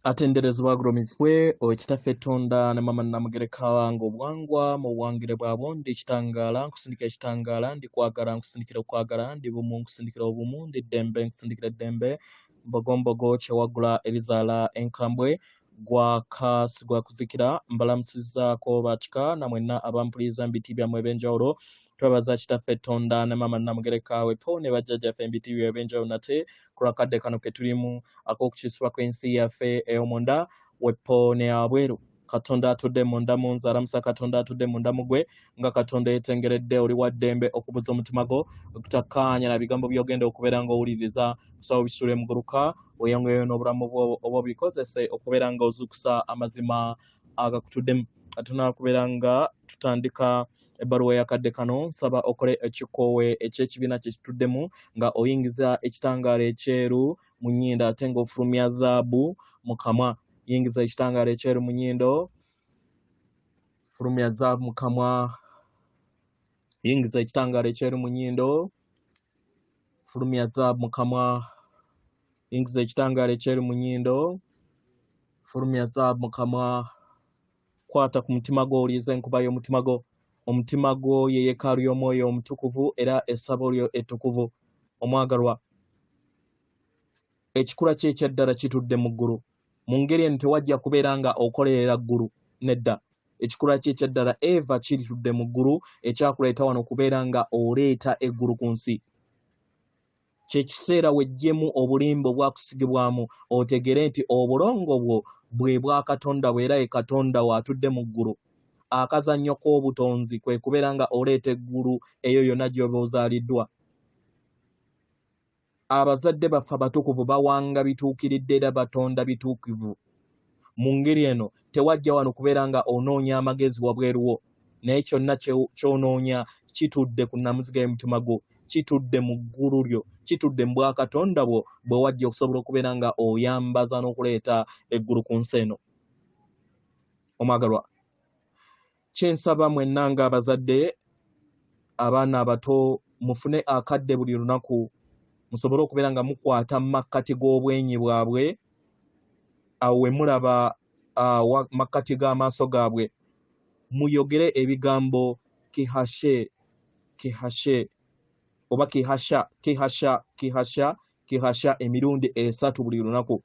Atenderezebwa agulumizibwe oyo Kitaffe Tonda ne Maama Nnamugereka ng'obuwangwa mu buwangire bwabwo. Ndi kitangaala nkusindikira ekitangaala, ndi kwagala nkusindikira okwagala, ndi bumu nkusindikira obumu, ndi ddembe nkusindikira eddembe, mbogombogo kyewaggula erizaala enkambwe, gwaka sigwa kuzikira. Mbalamusizzaako bakika na mwenna abampuliriza mu biti byammwe eb'enjawulo. Twebaza Kitaffe Tonda ne Maama Nnamugereka wepo ne bajjajjaffe mu biti byabwe eb'enjawulo nate ku lw'akadde kano ke tulimu ak'okukyusibwa kw'ensi yaffe ey'omunda wepo ne abweru. Katonda atudde munda mu nze alamusa Katonda atudde munda mu gwe nga Katonda yetengeredde oli wa ddembe okubuza omutima gwo okutakkaanya na bigambo by'ogenda okubeera ng'owuliriza kusaba obisule muguluka weyongeyo n'obulamu bwo oba obikozese okubeera nga ozuukusa amazima agakutuddemu. Tunaakubeera nga tutandika ebbaluwa eyakadde kano, nsaba okole ekikoowe eky'ekibiina kye kituddemu nga oyingiza ekitangaala ekyeru mu nnyindo ate ng'ofulumya zaabu mu kamwa. Yingiza ekitangaala ekyeru mu nnyindo, fulumya zaabu mu kamwa. Yingiza ekitangaala ekyeru mu nnyindo, fulumya zaabu mu kamwa. Yingiza ekitangaala ekyeru mu nnyindo, fulumya zaabu mu kamwa. Kwata ku mutima gwo owulirize enkuba y'omutima gwo. Omutima gwo ye yeekaalu y'Omwoyo Omutukuvu era essabo lyo ettukuvu. Omwagalwa, ekikula kye ekyaddala kitudde mu ggulu. Mu ngeri eno tewajja kubeera nga okolerera ggulu. Nedda. Ekikula kye ekyaddala Eva kiritudde mu ggulu ekyakuleeta wano kubeera nga oleeta eggulu ku nsi. Kye kiseera weggyemu obulimba obwakusigibwamu otegeere nti obulongo bwo bwe bwa Katonda bwo era ye Katonda wo atudde mu ggulu. Akazannyo k'obutonzi kwe kubeera nga oleeta eggulu eyo yonna gy'oba ozaaliddwa. Abazadde baffe abatukuvu bawanga bituukiridde era batonda bituukivu. Mu ngeri eno tewajja wano kubeera nga onoonya amagezi wabweru wo, naye kyonna ky'onoonya kitudde ku nnamuziga y'omutima gwo, kitudde mu ggulu lyo, kitudde mu bwakatonda bwo bwe wajja okusobola okubeera nga oyambaza n'okuleeta eggulu ku nsi eno. Omwagalwa, kye nsaba mwenna ng'abazadde, abaana abato mufune akadde buli lunaku musobole okubeera nga mukwata mu makkati g'obwenyi bwabwe, awo we mulaba makkati g'amaaso gaabwe, muyogere ebigambo kihashe kihashe oba kihasha kihasha kihasha kihasha emirundi esatu buli lunaku.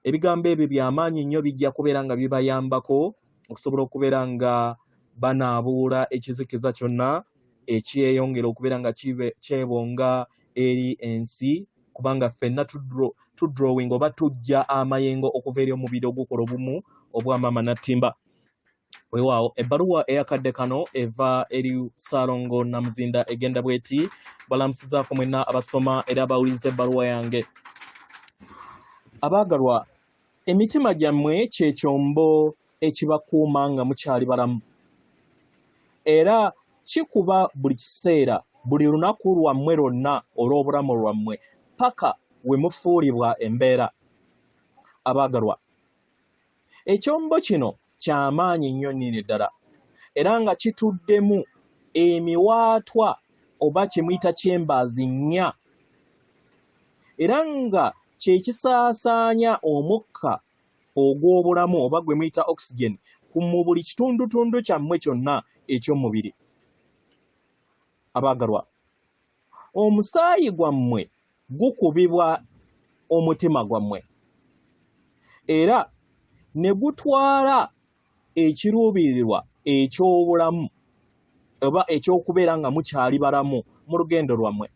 Ebigambo ebyo bya maanyi nnyo, bijja kubeera nga bibayambako okusobola okubeera nga banaabuula ekizikiza kyonna ekyeyongera okubeera nga kyebonga eri ensi, kubanga ffenna tudrawing oba tujja amayengo okuva eri omubiri ogukola obumu obwa maama Nattimba. Weewaawo ebbaluwa eyakadde kano eva eri Ssaalongo Namuzinda egenda bw'eti: Balamusizaako mwenna abasoma era abawuliriza ebbaluwa yange. Abaagalwa, emitima gyammwe kye kyombo ekibakuuma nga mukyali balamu, era kikuba buli kiseera, buli lunaku lwammwe lwonna olw'obulamu lwammwe paka we mufuulibwa embeera. Abaagalwa, Ekyombo kino kya maanyi nnyo nnyini ddala era nga kituddemu emiwaatwa oba kye muyita chambers nnya era nga kye kisaasaanya omukka ogw'obulamu oba gwe muyita oxygen ku mu buli kitundutundu kyammwe kyonna eky'omubiri. Abaagalwa, omusaayi gwammwe gukubibwa omutima gwammwe era ne gutwala ekiruubirirwa eky'obulamu oba eky'okubeera nga mukyali balamu mu lugendo lwammwe.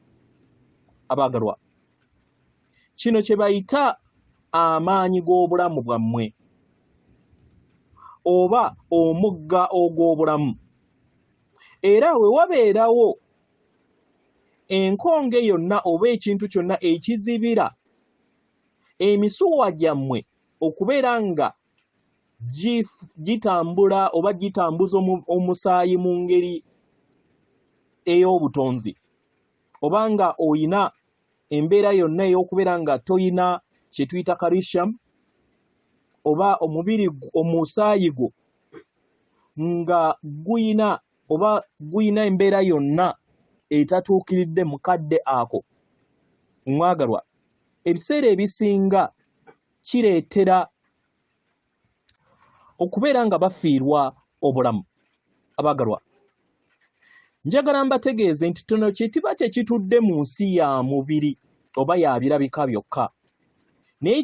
Abaagalwa, kino kye bayita amaanyi g'obulamu bwammwe oba omugga ogw'obulamu, era we wabeerawo enkonge yonna oba ekintu kyonna ekizibira emisuwa gyammwe okubeera nga gitambula oba gitambuza omusaayi mu ngeri ey'obutonzi, oba nga oyina embeera yonna ey'okubeera nga toyina kye tuyita calcium oba omubiri omusaayi gwo nga guyina oba guyina embeera yonna etatuukiridde mu kadde ako, mwagalwa, ebiseera ebisinga kireetera okubeera nga bafiirwa obulamu. Abaagalwa, njagala mbategeeze nti kino kitiba tekitudde mu nsi ya mubiri oba ya birabika byokka, naye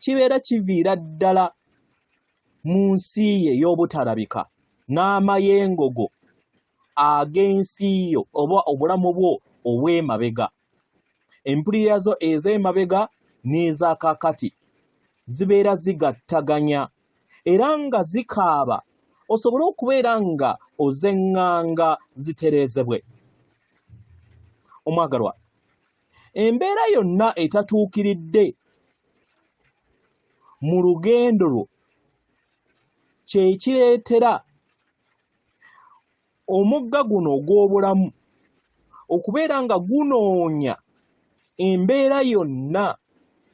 kibeera kiviira ddala mu nsi ye ey'obutalabika n'amayengo go ag'ensi yo oba obulamu bwo obw'emabega. Empulira zo ez'emabega n'eza kaakati zibeera zigattaganya era nga zikaaba osobole okubeera nga ozeŋŋanga zitereezebwe. Omwagalwa, embeera yonna etatuukiridde mu lugendo lwo kye kireetera omugga guno ogw'obulamu okubeera nga gunoonya embeera yonna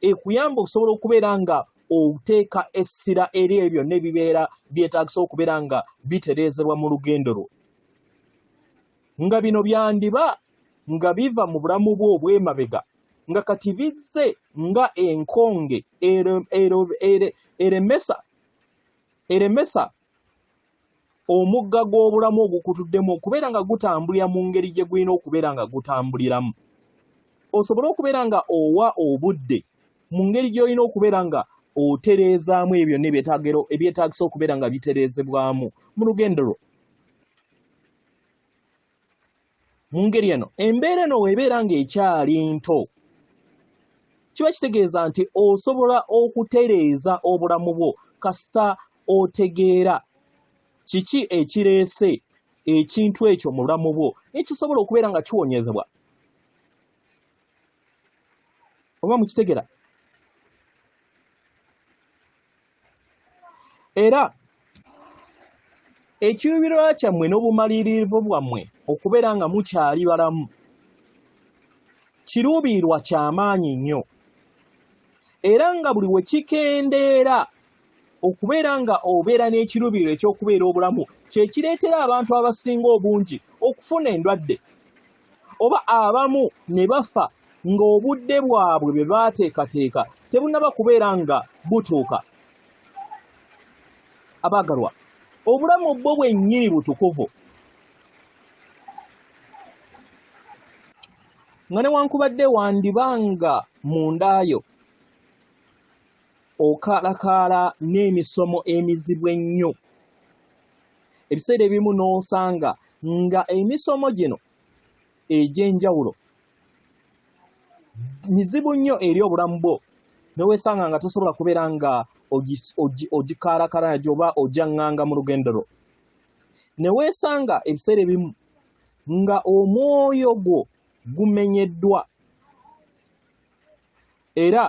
ekuyamba okusobola okubeera nga oteeka essira eri ebyo byonna ebibeera byetaagisa okubeera nga bitereezebwa mu lugendo lwo. Nga bino byandiba nga biva mu bulamu bwo obw'emabega nga kati bizze nga enkonge eremesa omugga gw'obulamu ogukutuddemu okubeera nga gutambulira mu ngeri gye gulina okubeera nga gutambuliramu, osobole okubeera nga owa obudde mu ngeri gy'olina okubeera nga otereezaamu ebyo byonna ebyetaagisa okubeera nga bitereezebwamu mu lugendo lwo. Mu ngeri eno, embeera eno weebeera ng'ekyali nto, kiba kitegeeza nti osobola okutereeza obulamu bwo kasita otegeera kiki ekireese ekintu ekyo mu bulamu bwo nekisobola okubeera nga kiwonyezebwa. Oba mukitegera? Era ekiruubirirwa kyammwe n'obumalirivu bwammwe okubeera nga mukyali balamu kiruubirirwa kya maanyi nnyo, era nga buli we kikendeera okubeera nga obeera n'ekiruubirirwa eky'okubeera obulamu kye kireetera abantu abasinga obungi okufuna endwadde oba abamu ne bafa ng'obudde bwabwe bwe baateekateeka tebunnaba kubeera nga butuuka. Abaagalwa, obulamu bwo bwennyini butukuvu, nga newankubadde wandiba nga munda yo okaalakaala n'emisomo emizibu ennyo, ebiseera ebimu n'osanga nga emisomo gino egy'enjawulo mizibu nnyo eri obulamu bwo, ne weesanga nga tosobola kubeera nga ogikaalakaala nagyo oba ojaŋŋanga mu lugendo lwo, ne weesanga ebiseera ebimu nga omwoyo gwo gumenyeddwa era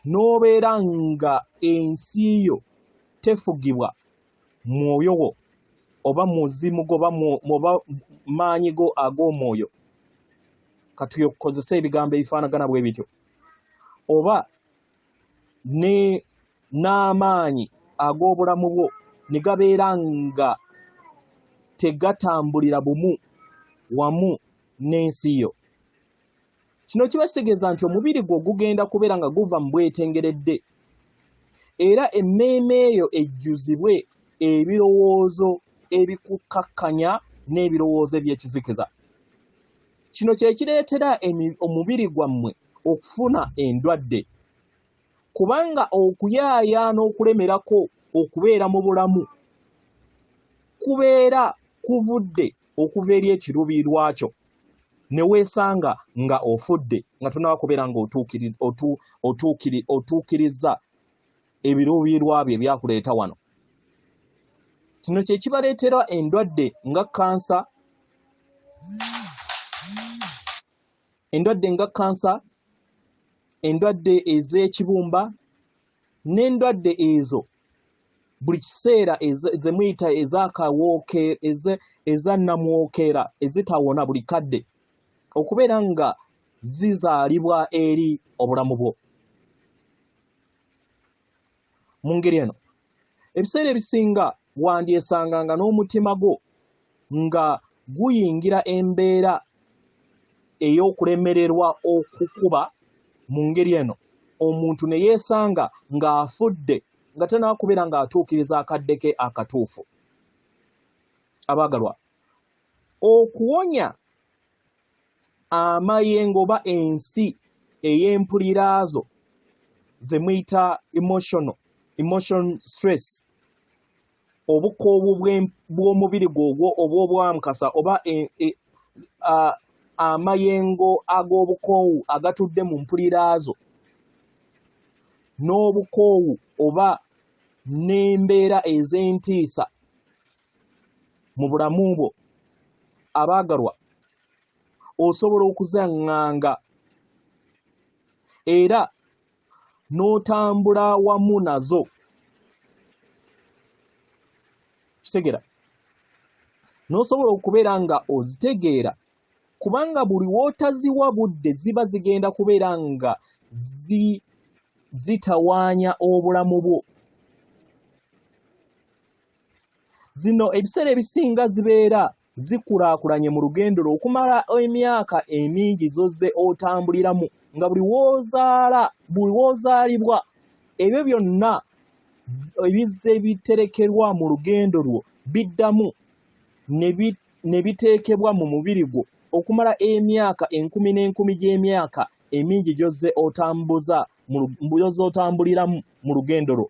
n'obeera nga ensi yo tefugibwa mwoyo wo oba muzimu gwo oba maanyi go ag'omwoyo, katukozese ebigambo ebifaanagana bwe bityo, oba n'amaanyi ag'obulamu bwo ne gabeera nga tegatambulira bumu wamu n'ensi yo. Kino kiba kitegeeza nti omubiri gwo gugenda kubeera nga guva mu bwetengeredde, era emmeeme eyo ejjuzibwe ebirowoozo ebikukkakkanya n'ebirowoozo eby'ekizikiza. Kino kye kireetera omubiri gwammwe okufuna endwadde, kubanga okuyaaya n'okulemerako okubeera mu bulamu kubeera kuvudde okuva eri ekiruubirirwa kyo, ne weesanga nga ofudde nga tonnaba kubeera nga otuukirizza ebiruubirirwa byo ebyakuleeta wano. Kino kye kibaleetera endwadde nga kkansa, endwadde nga kkansa, endwadde ez'ekibumba n'endwadde ezo buli kiseera ze muyita eza nnamwokeera ezitawona buli kadde okubeera nga zizaalibwa eri obulamu bwo. Mu ngeri eno, ebiseera ebisinga wandyesanganga n'omutima gwo nga guyingira embeera ey'okulemererwa okukuba. Mu ngeri eno, omuntu ne yeesanga ng'afudde nga tannaba kubeera ng'atuukiriza akadde ke akatuufu. Abaagalwa, okuwonya amayengo oba ensi ey'empuliraazo ze muyita emotional emotion stress, obukoowu bw'omubiri gwo obw'obwamukasa oba amayengo ag'obukoowu agatudde mu mpuliraazo n'obukoowu oba n'embeera ez'entiisa mu bulamu bwo, abaagalwa, osobola okuzaŋŋanga era n'otambula wamu nazo. Kitegera n'osobola okubeera nga ozitegeera, kubanga buli w'otaziwa budde ziba zigenda kubeera nga zitawaanya obulamu bwo. Zino ebiseera ebisinga zibeera zikulaakulanye mu lugendo lwo okumala emyaka emingi z'ozze otambuliramu, nga buli w'ozaala, buli w'ozaalibwa, ebyo byonna ebizze biterekerwa mu lugendo lwo biddamu ne biteekebwa mu mubiri gwo okumala emyaka enkumi n'enkumi gy'emyaka emingi gy'ozze otambuza gy'ozze otambuliramu mu lugendo lwo.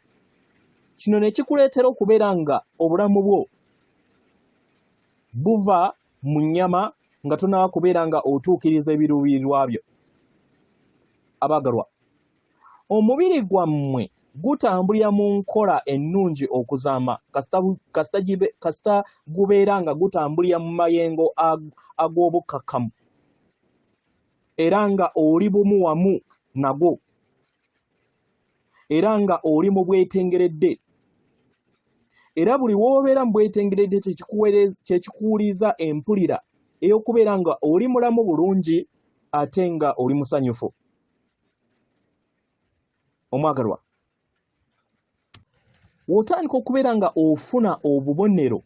Kino ne kikuleetera okubeera nga obulamu bwo buva mu nnyama nga tonnaba kubeera nga otuukiriza ebiruubirirwa byo. Abaagalwa, omubiri gwammwe gutambulira mu nkola ennungi okuzaama kasita gubeera nga gutambulira mu mayengo ag'obukkakkamu era nga oli bumu wamu nagwo era nga oli mu bwetengeredde. Era buli w'obeera mu bwetengeredde kye kikuwuliza empulira ey'okubeera nga oli mulamu bulungi ate nga oli musanyufu. Omwagalwa, w'otandika okubeera nga ofuna obubonero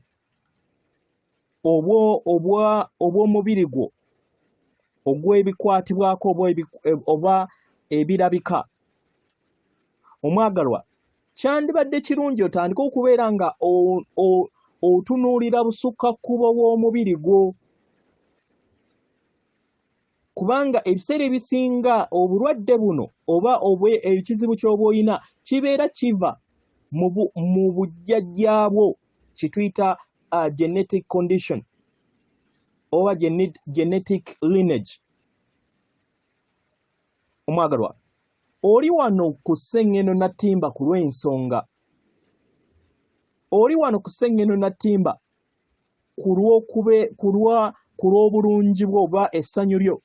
obw'omubiri gwo ogw'ebikwatibwako oba ebirabika, omwagalwa, kyandibadde kirungi otandike okubeera nga otunuulira busukka-kkubo bw'omubiri gwo, kubanga ebiseera ebisinga obulwadde buno oba ekizibu ky'oba olina kibeera kiva mu bujjajjaabwo, kye tuyita genetic condition oba genetic lineage. Omwagalwa, oli wano ku Sseŋŋendo Nattimba ku lw'ensonga, oli wano ku Sseŋŋendo Nattimba ku lw'obulungi bwo oba essanyu lyo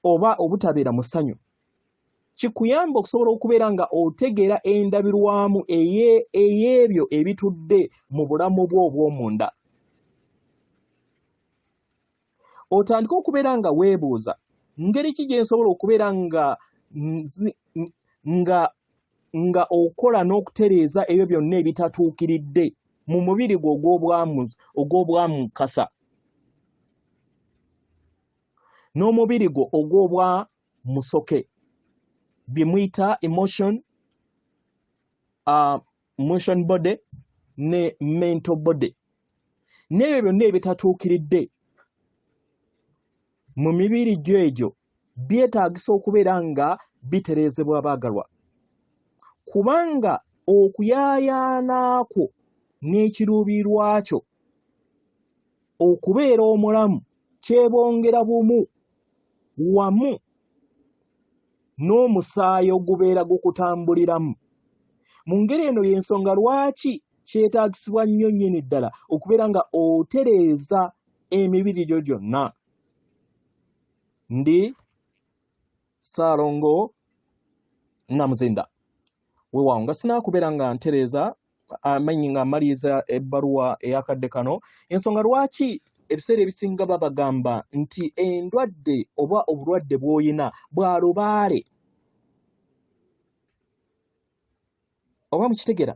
oba obutabeera mu ssanyu, kikuyamba okusobola okubeera nga otegeera endabirwamu ey'ebyo ebitudde mu bulamu bwo obw'omunda. Otandike okubeera nga weebuuza ngeri ki gye nsobola okubeera nga okola n'okutereeza ebyo byonna ebitatuukiridde mu mubiri gwo ogw'obwamukasa n'omubiri gwo ogw'obwamusoke, bye muyita emotion body ne mental body, n'ebyo byonna ebitatuukiridde mu mibiri gyo egyo byetaagisa okubeera nga bitereezebwa abaagalwa, kubanga okuyaayaana kwo n'ekiruubirirwa kyo okubeera omulamu kyebongera bumu wamu n'omusaayi ogubeera gukutambuliramu. Mu ngeri eno y'ensonga lwaki kyetaagisibwa nnyo nnyini ddala okubeera nga otereeza emibiri gyo gyonna. Ndi Ssaalongo Namuzinda. Weewaawo nga sinaakubeera nga ntereeza amanyi nga mmaliriza ebbaluwa ey'akadde kano, ensonga lwaki ebiseera ebisinga babagamba nti endwadde oba obulwadde bw'olina bwa lubaale, oba mukitegera?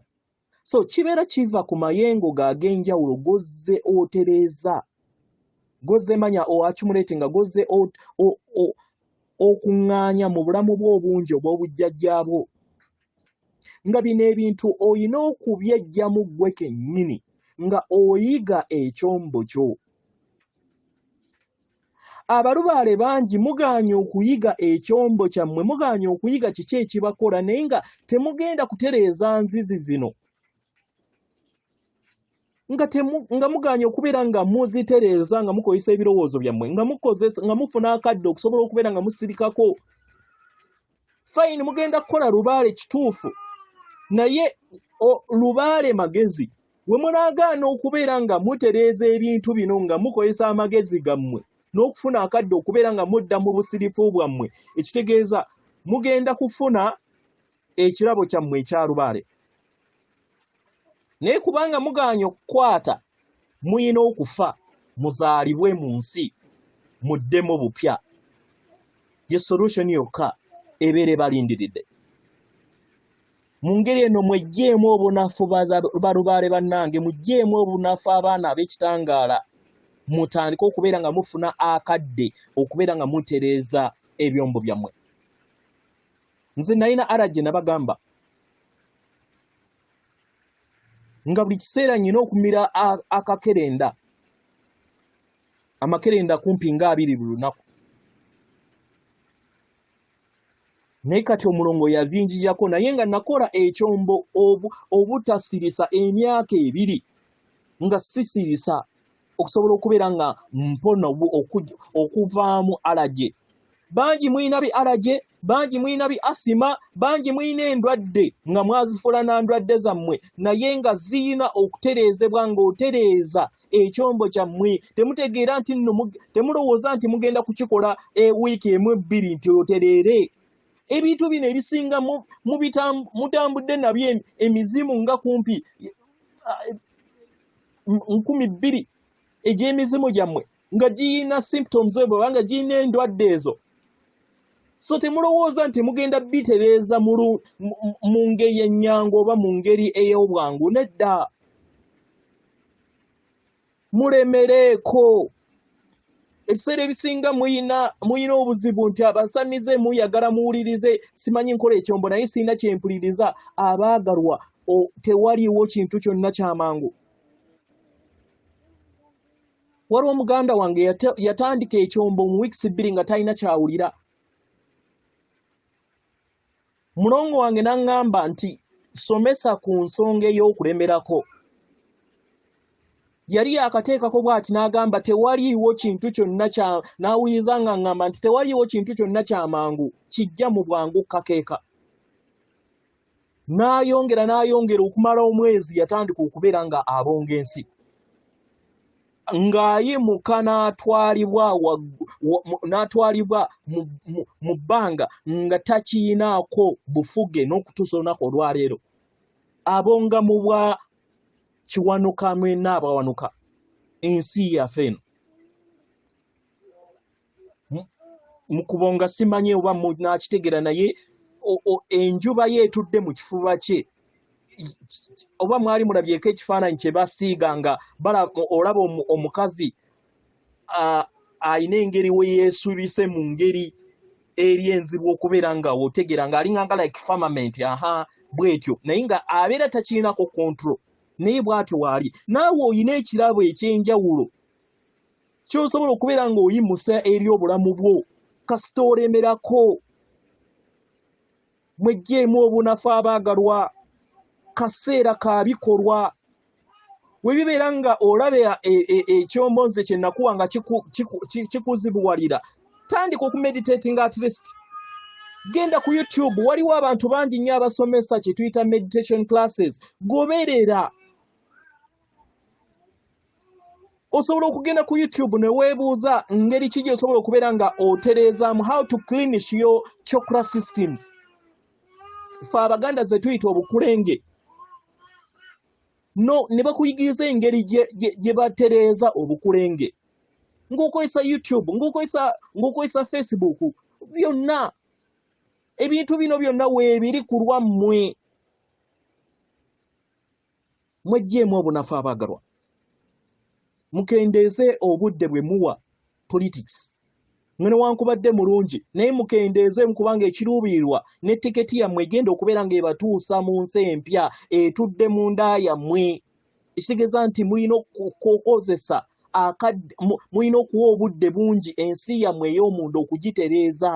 So kibeera kiva ku mayengo go ag'enjawulo g'ozze otereeza, g'ozze manya o accumulating, nga g'ozze okuŋŋaanya mu bulamu bwo obungi obw'obujjajjaabwo. Nga bino ebintu olina okubyeggyamu ggwe kennyini nga oyiga ekyombo kyo. Abalubaale bangi mugaanye okuyiga ekyombo kyammwe, mugaanye okuyiga kiki ekibakola, naye nga temugenda kutereeza nzizi zino. Nga mugaanye okubeera nga muzitereeza nga mukozesa ebirowoozo byammwe, nga mukozesa, nga mufuna akadde okusobola okubeera nga musirikako. Fine, mugenda kukola lubaale kituufu, naye lubaale magezi. We munaagaana okubeera nga mutereeza ebintu bino nga mukozesa amagezi gammwe n'okufuna akadde okubeera nga mudda mu busirifu bwammwe, ekitegeeza mugenda kufuna ekirabo kyammwe ekya lubaale. Naye kubanga mugaanye okukwata, muyina okufa, muzaalibwe mu nsi, muddemu bupya. Ye solution yokka ebeera ebalindiridde. Mu ngeri eno mweggyeemu obunafu balubaale bannange, muggyeemu obunafu abaana ab'ekitangaala, mutandike okubeera nga mufuna akadde okubeera nga mutereeza ebyombo byammwe. Nze nalina allergy, nabagamba nga buli kiseera nnyina okumira akakerenda, amakerenda kumpi nga 2 buli lunaku. Naye kati omulongo yazinjijako, naye nga nakola ekyombo obutasirisa emyaka 2 nga sisirisa okusobola okubeera nga mpona okuvaamu allergy. Bangi mulina bi allergy, bangi mulina bi asima, bangi mulina endwadde nga mwazifuula na ndwadde zammwe, naye nga zirina okutereezebwa ng'otereeza ekyombo kyammwe. Temutegeera nti nno temulowooza nti mugenda kukikola wiiki emu ebbiri nti otereere. Ebintu bino ebisinga mutambudde nabyo emizimu nga kumpi 2000 egy'emizimu gyammwe nga giyina symptoms ezo oba nga giyina endwadde ezo. So temulowooza nti mugenda bitereeza mu ngeri ennyangu oba mu ngeri ey'obwangu, nedda. Mulemereeko. Ebiseera ebisinga muyina obuzibu nti abasamize muyagala muwulirize, simanyi nkola ekyombo naye sirina kye mpuliriza. Abaagalwa, tewaliiwo kintu kyonna kyamangu. Waliwo muganda wange yatandika ekyombo mu weeks 2 nga talina kyawulira. Mulongo wange n'aŋŋamba nti somesa ku nsonga ey'okulemerako. Yali yakateekako bw'ati n'agamba tewaliiwo kintu kyonna kya, n'awuliriza nga ŋŋamba nti tewaliiwo kintu kyonna kya mangu kijja mu bwangu kakeeka. N'ayongera n'ayongera okumala omwezi yatandika okubeera nga abonga ensi. Ng'ayimuka n'atwalibwa mu bbanga nga takiyinaako bufuge n'okutuusa olunaku olwaleero. Abonga mu bwa Kiwanuka mwenna abawanuka ensi yaffe eno. Mu kubonga simanyi oba munaakitegeera, naye enjuba ye etudde mu kifuba kye. Oba mwali mulabyeko ekifaananyi kye basiiga nga olaba omukazi alina engeri we yeesubise mu ngeri eri enzibu okubeera nga otegeera ng'alinga nga like firmament, aha, bw'etyo, naye nga abeera takirinako control, naye bw'atyo waali. Naawe olina ekirabo eky'enjawulo ky'osobola okubeera ng'oyimusa eri obulamu bwo kasita olemerako. Mweggyeemu obunafu abaagalwa, kaseera ka bikolwa. We bibeera nga olaba ekyombo nze kye nakuwa nga kikuzibuwalira, tandika okumeditatinga at least. Genda ku YouTube, waliwo abantu bangi nnyo abasomesa kye tuyita meditation classes. Goberera. Osobola okugenda ku YouTube ne weebuuza ngeri ki gy'osobola okubeera nga otereezaamu how to cleanish your chakra systems. Ffe Abaganda ze tuyita obukulenge. No, ne bakuyigiriza engeri gye batereeza obukulenge. Ng'okozesa YouTube, ng'okozesa Facebook, byonna. Ebintu bino byonna weebiri ku lwammwe. Mweggyeemu obunafu abaagalwa. Mukendeeze obudde bwe muwa politics. Nga newankubadde mulungi, naye mukendeezeemu kubanga ekiruubirirwa ne tiketi yammwe egenda okubeera ng'ebatuusa mu nsi empya etudde munda yammwe. Ekitegeeza nti mulina okukozesa akadde, mulina okuwa obudde bungi ensi yammwe ey'omunda okugitereeza.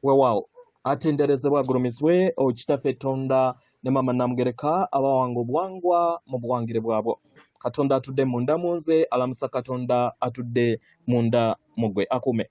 Weewaawo, atenderezebwe agulumizibwe Kitaffe Tonda ne Maama Namugereka abawanga obuwangwa mu buwangire bwabwo. Katonda atudde munda mu nze alamusa Katonda atudde munda mu ggwe. Akuume.